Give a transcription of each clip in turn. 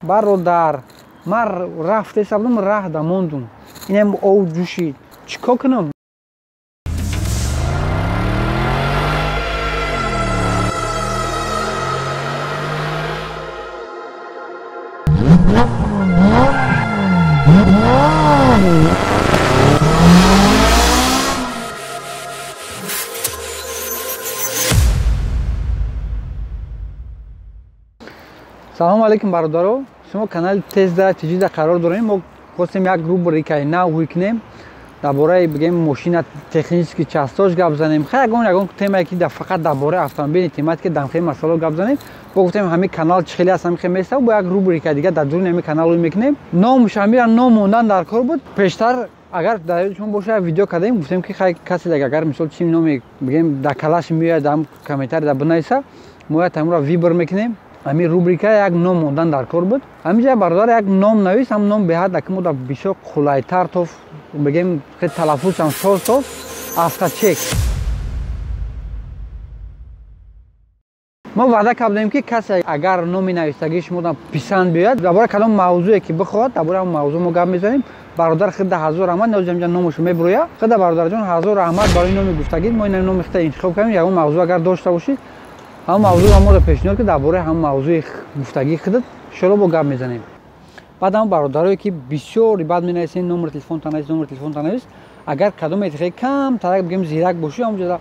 Бародар, ман рафтеса будам, раҳ да мондум. Инам ов ҷӯшид. Чӣ кор кунам? Салому алейкум, бародаро. Шумо канали Тезда Тиҷида қарор дорем. Мо хостем як рубрикаи нав ҳуй кунем. Дар бораи бигем мошина технически частош гап занем. Хай ягон темае ки фақат дар бораи автомобили тематика дамхели масъало гап занем. Бо гуфтем ҳамин канал чӣ хеле аст, ҳамин хел места, бо як рубрика дига дар дуруни ҳамин канал ҳуй мекунем. Номаш ҳамира ном мондан дар кор буд. Пештар агар дар ёди шумо боша видео кардем, гуфтем ки хай касе агар мисол чӣ номе бигем дар калаш меояд, дар комментарий дар бинависа, мо як ҳаминро выбор мекунем. Ҳамин рубрика як ном мондан дар кор буд. Ҳаминҷа бародар як ном навис, ҳам ном беҳад аки мо дар бисёр қулайтар тоф, бигем хеле талаффузам соз тоф, авточек. Мо ваъда кардем ки касе агар номи навистагии шумо дар писанд биёяд, дар бораи кадом мавзӯе ки бихоҳад, дар бораи ҳамон мавзӯъ мо гап мезанем. Бародар худда ҳазор раҳмат, ноз ҳаминҷа номашо мебурӯяд. Худда бародарҷон ҳазор раҳмат барои номи гуфтагӣ. Мо ин номи худда интихоб кардем. Ягон мавзӯъ агар дошта бошед, ҳамон мавзӯъро моро пешниҳод ки дар бораи ҳамон мавзӯи гуфтагии худат иншоалло бо гап мезанем. Баъд ҳам бародарое ки бисёр баъд менависед, номери телефонта навис, номери телефонта навис, агар кадоме хеле камтарак бигем зирак бошӣ, ҳамонҷода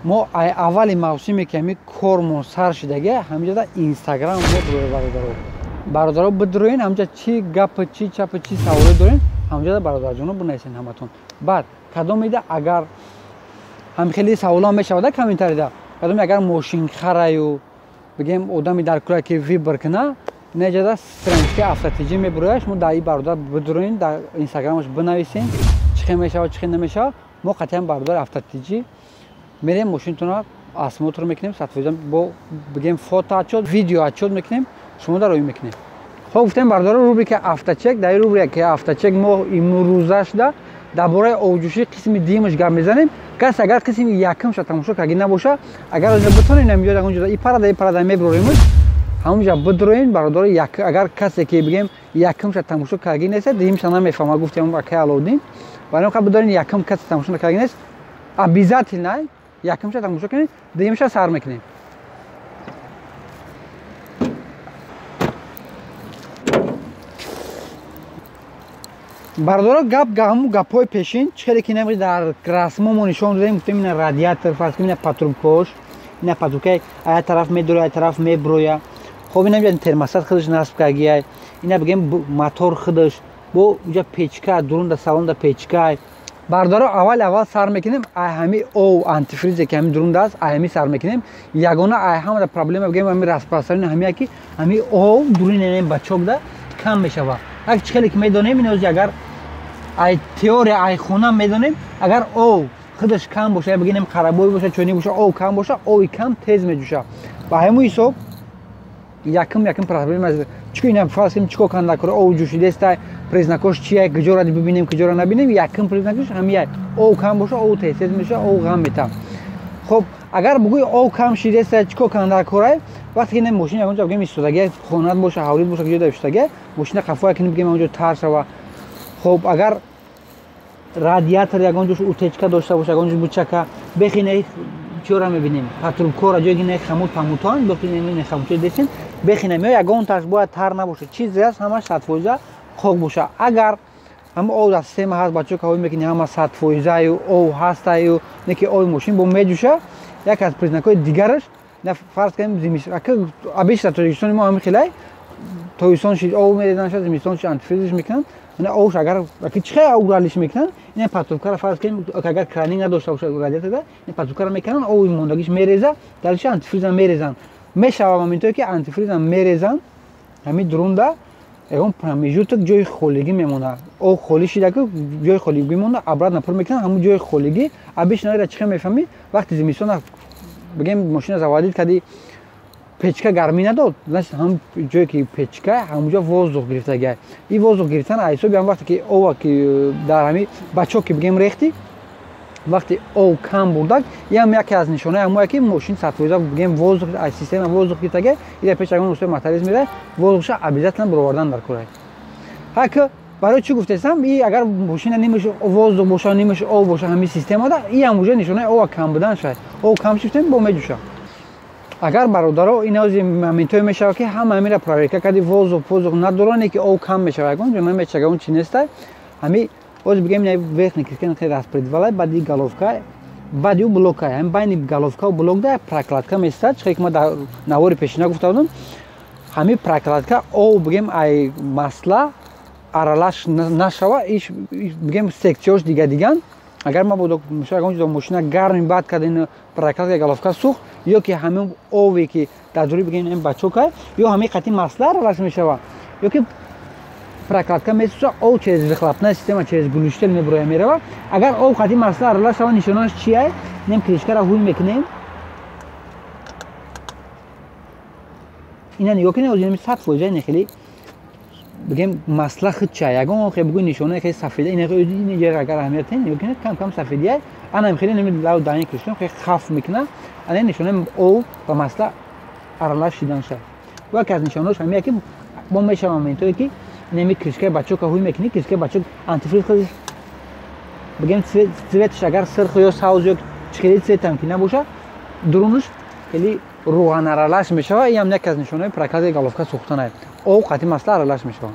мо аввали мавсиме ки ҳамин кормон сар шидага, ҳаминҷода инстаграм мо бародаро. Бародаро бидроен, ҳаминҷа чӣ гап, чӣ чап, чӣ саволе дорен, ҳаминҷода бародарҷоно бинависен ҳаматон. Баъд кадомеда агар ҳам хеле саволам мешавада комментарида, кадоме агар мошинхараю бигем одами дар кура ки выбор куна, неҷада страничка автотиҷӣ мебурояд, шумо дар ин бародар бидроен, дар инстаграмаш бинависен, чӣ хел мешавад, чӣ хел намешавад. Мо қатъиян бародар автотиҷӣ мерем, мошинтонро осмотр мекунем, сатфоиза бо бигем фото отчёт, видео отчёт мекунем, шумо дар рӯй мекунем. Хоб гуфтем бародаро рубрика авточек, дар ин рубрика авточек мо имрӯза шуда дар бораи овҷӯшии қисми дуюмаш гап мезанем. Касе агар қисми якумша тамошо карда набоша, агар оҷа битонем ҳаминҷо ягон ҷода и парада мебурорем, ҳамонҷа бидроен бародаро. Агар касе ки бигем якумша тамошо карда нест, дуюмша намефаҳма, гуфтем акай Алоуддин. Барои он бидорен якум касе тамошо накарда нест, обязательно якумша тамошо кунед, дуюмша сар мекунем. Бародаро гап ҳамун гапҳои пешин, чӣ хеле ки намри дар расмо мо нишон додем, гуфтем ина радиатор, фарз кунем ина патрубкош, ина патрубка ая тараф медура, ая тараф меброя. Хоб ина бигем термостат худаш насб кардагиай, ина бигем мотор худаш, бо уҷа печка, дурунда салонда печка. Бародаро аввал аввал сар мекунем ай ҳами ов антифризе ки ҳами дурунда аст, ай ҳами сар мекунем. Ягона ай ҳамада проблема бигем ҳами распространение ҳамия ки ҳами ов дуруни ин бачокда кам мешавад. Як чӣ хеле ки медонем, ин ози агар ай теория ай хона медонем, агар ов худаш кам боша, бигинем қарабой боша, чойник боша, ов кам боша, ови кам тез меҷӯша. Ба ҳамун ҳисоб якум проблема аст. Чунки ина фарз кунем чӣ кор кунанд дар ов ҷӯшидеста, признакош чия, куҷоро бибинем, куҷоро набинем, якум признакош ҳамия ов кам боша, ов тез тез меҷӯша, ов ғам метам. Хоб агар бугӯи ов кам шидеста, чӣ кор кунанд дар корай? Вақте ки ин мошин ягон ҷо бигем истодагия, хонат боша, ҳавлит боша, куҷо иштагия, мошина қафоя кунем, бигем онҷо тар шава. Хоб агар радиатор ягон ҷош утечка дошта боша, ягон ҷош бучака, бехине чиёра мебинем, патрубкора ҷое ки не хамут памутон, бехине не хамутчо десен, бехине мео ягон таш бояд тар набоша, чизе аст ҳамаш 100% хок боша. Агар ҳама ов дар система ҳаст, бачаҳо ки ҳавои мекунӣ ҳама 100%-ю ов ҳастаю, не ки ови мошин бо меҷӯша, як аз признакҳои дигараш, фарз кунем зимистон, обычно Тоҷикистони мо ҳамин хелай, тобистон шид ов мерезанд, шад зимистон шид антифризш мекунанд. Ина овш агар ки чӣ хел ов ралиш мекунанд, ина патрубкара фарз кунем агар краник надошта бошад радиаторда, ина патрубкара мекунанд, ови мондагиш мереза, дариша антифриза мерезанд. Мешава моментое ки антифриза мерезанд, ҳамин дурунда ягон промежуток ҷои холигӣ мемонад. Ов холӣ шида ки ҷои холигӣ монда, обратно пур мекунанд, ҳамун ҷои холигӣ. Обычно ира чӣ хел мефаҳмӣ? Вақти зимистон бигем мошина заводид кардӣ, печка гармӣ надод, значит ҳамун ҷое ки печка, ҳамунҷо воздух гирифтагиай. Ин воздух гирифтан аз ҳисоби ҳам вақте ки ова ки дар ҳамин бачок ки бигем рехтӣ, Вақти ов кам бурдак, ям яке аз нишонаи ҳамое ки мошин 100% бигем воздух аз система воздух гирифтага, ира пеш ягон устои моторист меравад, воздухша обязательно буровардан дар кора. Ҳака барои чӣ гуфтесам, и агар мошина нимаш воздух боша, нимаш ов боша, ҳамин системада, и ҳам уже нишонаи ова кам будан шояд. Ов кам шуфтем, бо меҷӯша. Агар бародаро ин ози моментое мешавад ки ҳама ҳамира проверка карди, воздух воздух надоране ки ов кам мешавад, ягон ҷо намечага, он чи неста. Ҳами оз бигем ина верхний крышка распредвала, баъди головка, баъди ӯ блока, ҳам байни головка ва блок да прокладка местад, чӣ ки ма дар навори пешина гуфта будам, ҳами прокладка ов бигем ай масла аралаш нашава, иш бигем секцияш дига диган. Агар ма бодо ягон чизо мошина гарми бад кард, прокладка головка сӯхт, ё ки ҳамин ове ки дар дури бигем ин бачокай, ё ҳамин қати масла аралаш мешава, ё ки прокладка месӯза, ов через выхлопная система, через глушитель меброя мерава. Агар ов қати масла аралаш шава, нишонааш чия? Нем крышкара ҳуй мекунем, ина нигоҳ кунем, озинами 100% ина хеле бигем масла худча, ягон хе бугӯи нишонаи хеле сафеда, ина ҷа агар аҳамият нигоҳ кунед, кам кам сафедия, анам хеле неми лав даҳани крышка хеле хаф мекуна, ана нишонаи ов ва масла аралаш шидан шад. Ва яке аз нишонаҳош ҳамия ки бо мешава моментое ки неми крышкаи бачока ҳуй мекунӣ, крышкаи бачок антифриз худаш бигем цветаш агар сирх ё савз ё хеле цветам ки набоша, дурунаш хеле рӯғанаралаш мешава. Ин ҳам яке аз нишонаҳои прокладкаи головка сӯхтанае, ов қати масла аралаш мешава.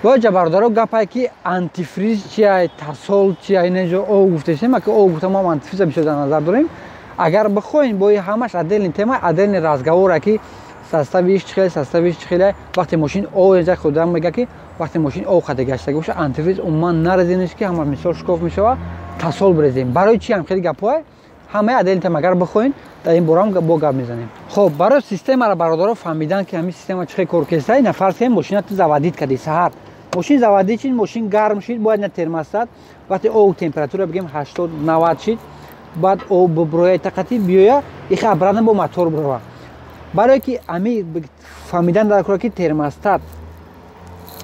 Боҷа бародаро гапае ки антифриз чия, тасол чия, инҷо ов гуфтешем, аки ов гуфта мо антифриза бисёр дар назар дорем. Агар бихоҳем бо ҳамаш отдельный тема, отдельный разговор, ки составиш чӣ хеле, составиш чӣ хеле. Вақте мошин ов инҷа худам мега ки вақте мошин ов қати гаштага боша, антифриз умуман нарезениш, ки ҳама мисол шукоф мешава, тасол брезем. Барои чӣ ҳам хеле гапҳое ҳамаи отдельный тема, агар бихоҳем дар ин бора ҳам бо гап мезанем. Хоб, барои системаро бародаро фаҳмидан ки ҳамин система чӣ хел кор кеста, ина фарз кунем мошина ту заводид кардӣ саҳар, мошин заводид шид, мошин гарм шид, бояд на термостат вақте ов температура бигем 80-90 шид, баъд ов биброя тақати биёя, иха обратно бо мотор бирава. Барое ки ами фаҳмидан дар кора ки термостат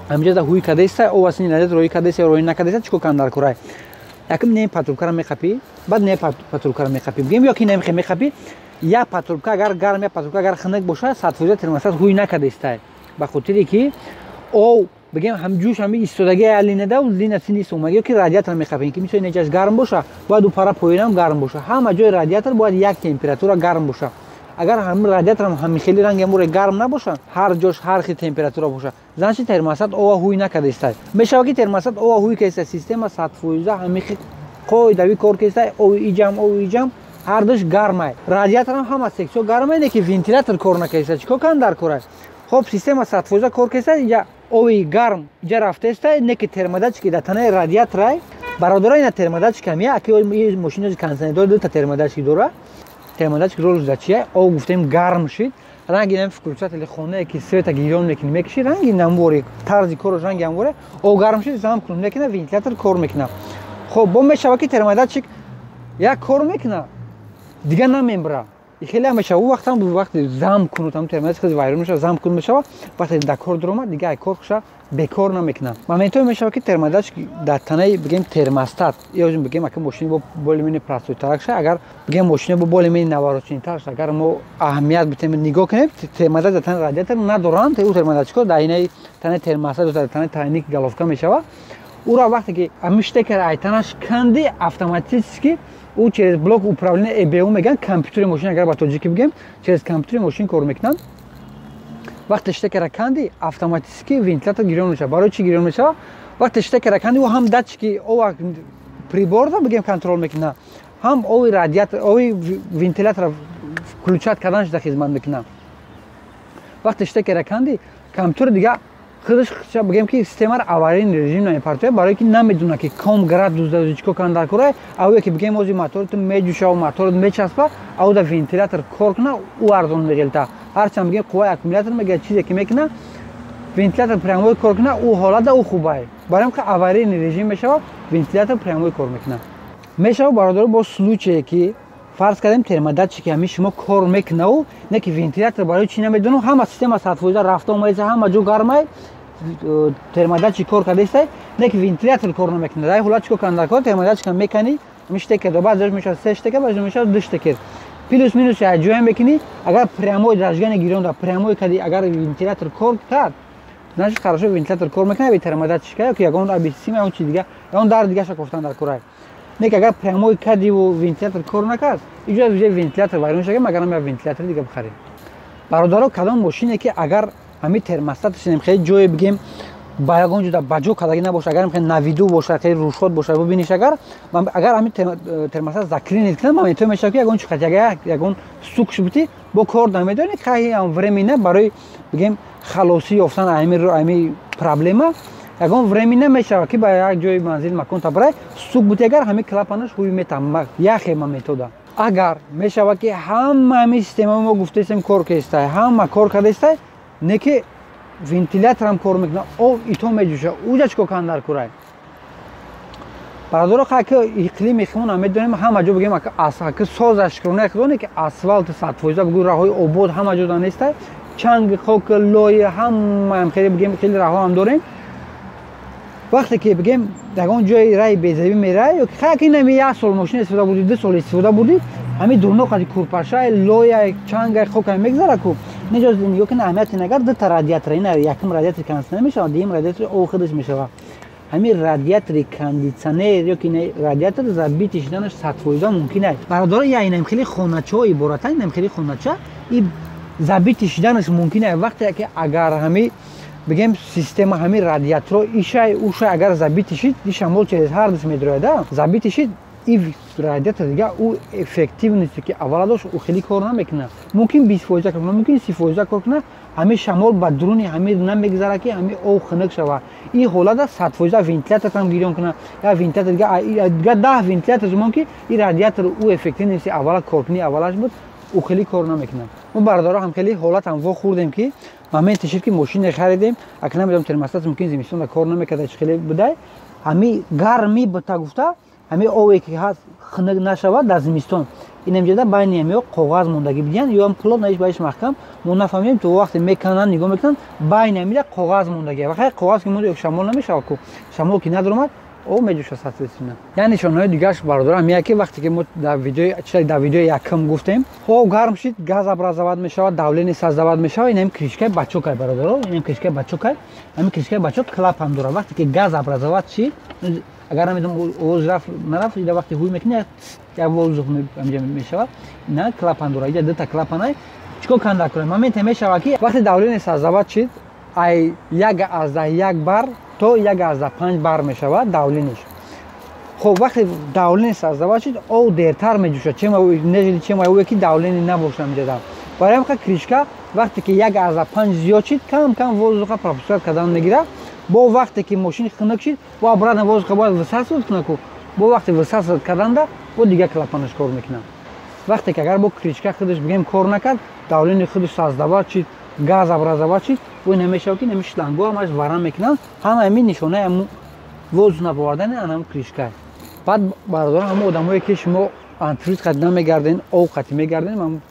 ҳаминҷа ҳуй кардеста, ов асни надед роӣ кардеста ё роӣ накардеста, чӣ кор кунам дар кора? Якум не патрубкаро меқапӣ, баъд не патрубкаро меқапӣ, бигем ё ки немехе меқапӣ, як патрубка агар гарм, як патрубка агар хунук боша, 100% термостат ҳуй накардеста, ба хотире ки ов бигем ҳам ҷӯш ҳами истодагии линада лина сини сомаги, ё ки радиатор меқапем ки мисол инҷаш гарм боша, бояд ӯ пара поёнам гарм боша, ҳама ҷои радиатор бояд як температура гарм боша. Агар ҳамин радиатор ҳам хеле ранги амуре гарм набоша, ҳар ҷош ҳар хел температура боша, значит термостат ова ҳуй накардеста. Мешава ки термостат ова ҳуй кардеста, система 100% ҳамин хел қоидави кор кардеста, ови иҷам, ови иҷам, ҳардуш гармай. Радиаторам ҳама сексио гармай, не ки вентилятор кор накардеста. Чӣ кор кунам дар кора? Хоб, система 100% кор кардеста, инҷа ови гарм инҷа рафтеста, не ки термодатчики дар танаи радиаторай. Бародаро, ина термодатчик ҳамия, аки мошинози кондиционер дута термодатчик дора. Термодатчик ролш за чия? Ов гуфтем гарм шид, ранги нам включатели хонае ки света гирён мекунӣ мекиши, ранги намвори, тарзи кораш ранги амворе, ов гарм шид, зам кунум мекуна, вентилятор кор мекуна. Хоб, бо мешава ки термодатчик як кор мекуна, дига намембра. Хеле ҳам мешава, ӯ вақтам вақте зам кунут, ҳам термодатчик хеле вайрон мешава, зам кун мешава, вақте дар кор дуромад, дига ай кор хуша бекор намекуна. Моментое мешава ки термодатчик дар танаи бигем термостат, ё бигем ака мошини бо более-менее простойтарак ша, агар бигем мошини бо более-менее навороченитар ша, агар мо аҳамият битем нигоҳ кунем, термодатчик дар танаи радиатор надоранд, ӯ термодатчикҳо дар инаи танаи термостат, дар танаи тайник головка мешава. Ӯро вақте ки ҳамин штекер ай танаш канди, автоматически ӯ через блок управления ЭБУ мегӯянд, компютери мошин, агар ба тоҷикӣ бигем, через компютери мошин кор мекунанд. Вақте штекера канди, автоматически вентилятор гирён мешава. Барои чӣ гирён мешава? Вақте штекера канди, ӯ ҳам датчики ова приборро бигем контрол мекунад, ҳам ови радиатор, ови вентилятора включать карданаш дар хизмат мекунад. Вақте штекера канди, компютер дига худаш бигем ки системаро аварийный режим намепартояд, барое ки намедонад ки ком градус да чӣ кор кунад дар кора. Аве ки бигем ози моторат меҷӯша, моторат мечаспа, ав да вентилятор кор кунад, ӯ арзон меғелта. Ҳарчанд бигем қувваи аккумулятор мегӯяд, чизе ки мекунад, вентилятор прямой кор кунад, ӯ ҳолат да ӯ хубай. Барои ки аварийный режим мешавад, вентилятор прямой кор мекунад. Мешавад бародаро бо случае ки фарз кардем термодатчики ҳамин шумо кор мекунаву, не ки вентилятор барои чӣ намедонам, ҳама система 100% рафта омадаиста, ҳама ҷо гармай, термодатчик кор кардаиста, не ки вентилятор кор намекунад. Дар ҳолат чӣ кор кунад дар кор? Термодатчика меканӣ, Ҳамин штекер баъзеаш мешавад се штекер, баъзеаш мешавад ду штекер. Плюс минус як ҷоя мекунӣ, агар прямой зажигание гирёнда, прямой кади, агар вентилятор кор кард, значит, хорошо, вентилятор кор мекунад, аби термостат шикая ё ки ягон аби сима, ягон чи дига, ягон дарди дигаша кофтан дар курай. Не ки агар прямой кадиву вентилятор кор накард, иҷо уже вентилятор вайрон шага, магарам як вентилятори дига бихарем. Бародаро, кадом мошине ки агар ҳамин термостаташ хеле ҷое, бигем, ба ягон ҷода ба ҷо кардагӣ набошад, агар хеле на виду бошад, хеле рушход бошад, бубиниш, агар ҳамин термостат заклинить кунад, моментое мешавад, ки ягон чи ягон стук шубити бо кор намедонӣ. Хай, временно барои, бигем, халосӣ ёфтан ҳамин проблема ягон временно мешавад, ки ба як ҷои манзил макон табарай стук бути, агар ҳамин клапанаш ҳуй метам яхе моментода. Агар мешавад, ки ҳама ҳамин система мо гуфтаистем кор кардистай, ҳама кор кардистай, не ки вентиляторам кор мекунад, об ито меҷӯша, уҷа чӣ кор кунанд дар курай? Бародаро, ки иқлими химона медонем, ҳама ҷо, бигем, аки созаш шукрона худоне, ки асфалти 100%, бугӯ, раҳои обод ҳама ҷо нестай, чанг, хок, лой, ҳамаам хеле, бигем, хеле раҳо ҳам дорем. Вақте ки, бигем, ягон ҷои раи безебӣ мерай ё ки инами як сол мошина истифода бурдӣ, 2 сол истифода бурдӣ, ҳамин дурно қади курпашай, лоя, чанга, хока мегзара ку. Неҷоз нигоҳ кун, аҳамияти нагар дута радиатор, ина якум радиатори кондитсионер мешавад, дуюм радиатори об худаш мешавад. Ҳамин радиатори кондитсионер ё ки радиатор забитый шуданаш 100% мумкин аст. Бародаро, я инам хеле хоначаҳо иборатан, инам хеле хонача и забитый шуданаш мумкин аст. Вақте ки агар ҳамин, бигем, система ҳамин радиаторо ишай ушай агар забитый шид, и шамол через ҳар дус медрояда, забитый шид, и радиатор дига ӯ эффективности ки аввала дошт, ӯ хеле кор намекунад. Мумкин 20% кор кунад, мумкин 30% кор кунад. Ҳамин шамол ба дуруни ҳамин намегзарад, ки ҳамин об хунук шавад. Ин ҳолата 100% вентилятор там гирён кунад, я вентилятор дига, 10 вентилятор зумон, ки ин радиатор ӯ эффективности аввала коркунии аввалаш буд, ӯ хеле кор намекунад. Мо, бародаро, ҳам хеле ҳолатам вохӯрдем, ки моменте шид, ки мошине харидем, ака намедонам, термостат мумкин зимистонда кор намекарда, чи хеле будай, ҳамин гармӣ бута гуфта, ҳамин ове ки ҳаст хунук нашавад дар зимистон, инамҷода байни ҳамиё коғаз мондагӣ бидиян ё ҳам плотно иш ба иш маҳкам, мо нафаҳмидем. То вақте мекананд, нигоҳ мекунанд, байни ҳамида коғаз мондагӣ. Вақте коғаз ки монда, шамол намешавад ку, шамол ки надоромад, об меҷӯшад, соответственно. Я нишонаҳои дигараш, бародарам, ҳамия ки вақте ки мо дар видеои дар видеои якум гуфтем, об гарм шид, газ образовать мешавад, давление создавать мешавад. Инам крышкаи бачокай, бародаро, инам крышкаи бачокай. Ҳамин крышкаи бачок клапан дорад. Вақте ки газ образовать шид, агар намедонам, овоз рафт, нарафт, ида вақте ҳуй мекунӣ, як воздух ҳамҷа мешавад. На клапан дорад, иҷа дута клапанай. Чикор канда кунем? Моменте мешавад, ки вақте давление создавать шид, ай 1,1 бар то 1,5 бар мешавад давлениеш. Хоб, вақте давление создавать шид, об дертар меҷӯшад, нежели чем ое ки давление набошад ҳамҷада. Барои ҳам крышка вақте ки 1,5 зиёд шид, кам кам воздуха пропускать кардан мегирад. Бо вақте ки мошин хунук шид, бо обратно воздуха бояд высасывать кунад ку, бо вақте высасывать карданда, бо дигар клапанаш кор мекунад. Вақте ки агар бо крышка худаш, бигем, кор накард, давление худаш создавать шид, газ образовать шид, бо намешавад, ки нами шлангҳо ҳамаш варам мекунанд. Ҳама ҳамин нишонаи ҳамун воздух набовардани анам крышка. Баъд, бародарон, ҳамон одамое ки шумо антифриз қати намегарден, об қати мегарден,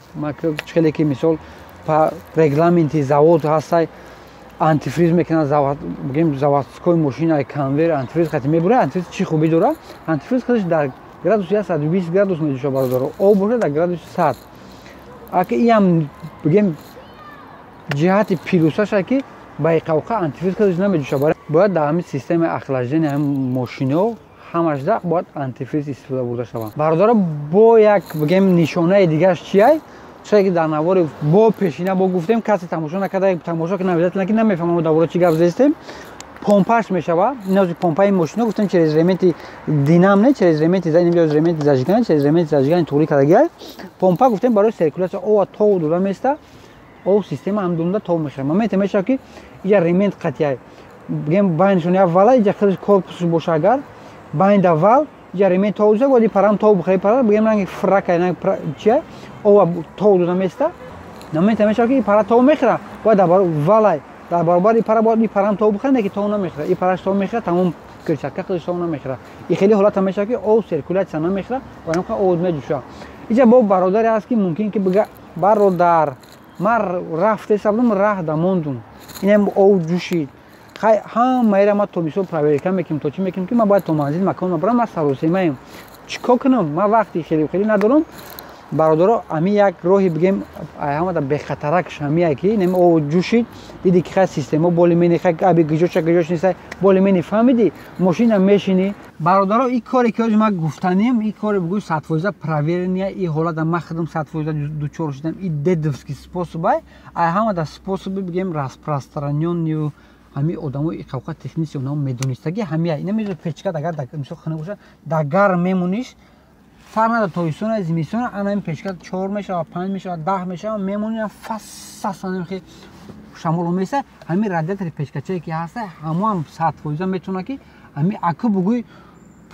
хеле ки мисол па регламенти завод ҳастай, антифриз мекунад, бигем, заводской мошина конвейер антифриз қати мебурад. Антифриз чӣ хубӣ дорад? Антифриз худаш дар градуси 120 градус меҷӯшад, бародаро, об бошад дар градуси 100. Аки иам, бигем, ҷиҳати плюсаша, ки ба иқавқа антифриз худаш намеҷӯшад. Бояд дар ҳамин системаи охлаждения ҳамин мошино ҳамашда бояд антифриз истифода бурда шавад. Бародаро, бо як, бигем, нишонаи дигараш чиай? Чизе ки дар навори бо пешина бо гуфтем, касе тамошо накарда, тамошо ки навизатна, ки намефаҳмам дар бораи чӣ гап зестем. Помпаш мешава, инози помпаи мошино гуфтем, через ременти динам, не через ременти, ременти зажигания, через ременти зажигания туғри кардагиай. Помпа гуфтем барои циркуляция ова тов дода места, об система ҳамдунда тов мешава. Моменте мешава, ки ия ремент қатиай, бигем, байншон як вала, иҷа худаш корпусш боша, агар байнда вал, иҷа ремент тов за, бояд парам тов бихӯри, пара, бигем, ранги фрака чия, ова тов дода места. Моменте мешава, ки пара тов мехӯра, бояд дар валай дар баробари пара бояд и парам тов бихӯра, не ки тов намехӯра, и параш тов мехӯра, тамом крыльчатка худаш тов намехӯра. И хеле ҳолата мешава, ки об циркуляция намехӯра ва ҳамқа об меҷӯша. Иҷа бо бародаре ҳаст, ки мумкин ки бига: «Бародар, ман рафтеса будам, раҳ да мондум, инам об ҷӯшид». Хай, ҳамаира ма то мисол проверка мекунем, то чӣ мекунем, ки ман бояд то манзил макон барам, ман саросемаем. Чӣ кор кунам? Ман вақти хеле хеле надорам, бародаро. Ами як роҳи, бигем, ҳамада бехатаракш ҳамия, ки нем о ҷӯшид, диди ки хай система более-менее хай аби гиҷоша гиҷош неста, более-менее фаҳмиди, мошина мешини. Бародаро, и коре ки ҳози ман гуфтанем, и коре, бигӯй, 100% проверенный. И ҳолата ман худам 100% дучор шудам. И дедовский способ ай, ҳамада способи, бигем, распространённый. Ҳами одамои иқавқа технически онао медонистаги ҳамия ина мезо. Печкат агар мисол хона боша, дар гарм мемониш, фарқ надорад, тобистона, зимистона, ана ин печка чор мешава, панҷ мешава, 10 мешава, мемонӣ, фас хе шамол меса. Ҳамин радиатори печкачае ки ҳаста, ҳамоам 100% метавона ки ҳами аку, бугӯй,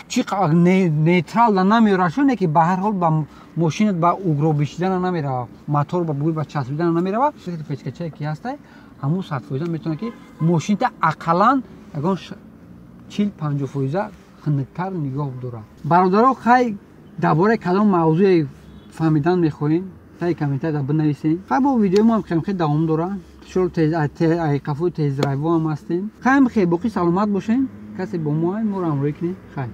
чи нейтрал да намеёрад, не ки ба ҳар ҳол ба мошинат ба угробишидана намерава, мотор ба, бугӯй, ба часпидана намерава. Печкачае ки ҳаста, ҳамун 100% метавона ки мошинта ақаллан ягон 40-50% хунуктар нигоҳ дорад. Бародаро, хай, дар бораи кадом мавзӯе фаҳмидан мехоҳем, таи комментария бинависем. Хай, бо видеои мо ҳам хеле давом дора, қафои тест-драйв ҳам ҳастем. Хайм, хе, боқӣ саломат бошем. Касе бо мо моро ҳамроҳӣ кунем. Хай.